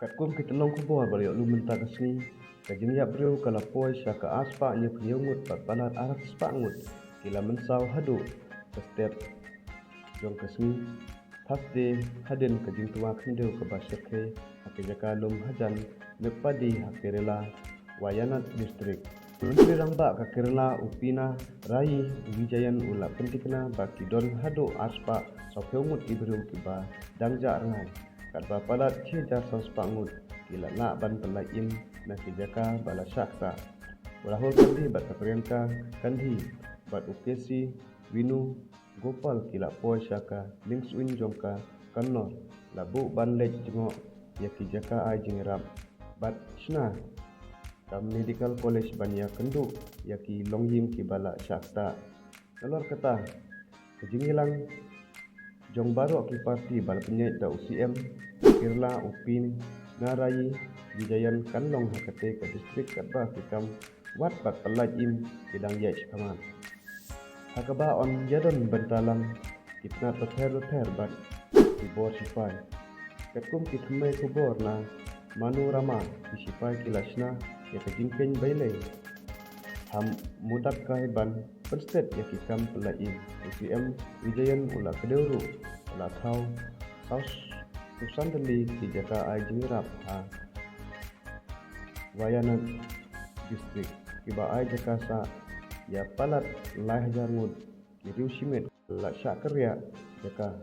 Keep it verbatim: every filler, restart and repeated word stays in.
Katkum ki tyllong khubor ba la ïoh lum mynta ka sngi, ka jingïap briew ka la poi sha ka arspah hynñiewphew hynñiew ngut bad palat arspah ngut ki la mynsaw haduh ka step jong ka sngi Thursday hadien ka jingtwa khyndew kaba shyrkhei ha ka jaka lum hajan Mekpadi ha Kerala, Wayanad District. Myntri Rangbah ka Kerala u Pinarayi Vijayan u la pyntikna ba ki don haduh arspah sawphew ngut ki briew kiba dang jah rngai, katba palat shi hajar san spah ngut ki la lah ban pynlait im na ki jaka ba la shah ktah. U Rahul Gandhi bad ka Priyanka Gandhi bad u K C Venu Gopal ki la poi sha ka lyngsuiñ jong ka Kannor, la buh ban leit jngoh ïa ki jaka ai jingïarap bad shna ka Medical College ban ïakynduh ïa ki longïing kiba la shah ktah. Nalor kata, ka jingïalang jong baroh ki party ba la pynïaid da u C M Kerala u Pinarayi Vijayan kan long ha katei ka district katba ki kam wad bad pynlait im ki dang ïaid shakhmat, ha kaba yn ïadon bynta lang ki tnat bapher bapher bad ki bor shipai. Katkum ki thymmei khubor na Manorama, ki shipai ki la shna ïa ka jingkheiñ ba ïaleh ha Mudakkai ban pynstet ïa ki kam pynlait im. U C M Vijayan u la kdew ruh, u la thaw saw spah san tylli ki jaka ai jingïarap ha Wayanad District, kiba ai jaka sah ïa palat lai hajar ngut ki riew shimet la shah kyrïah jaka.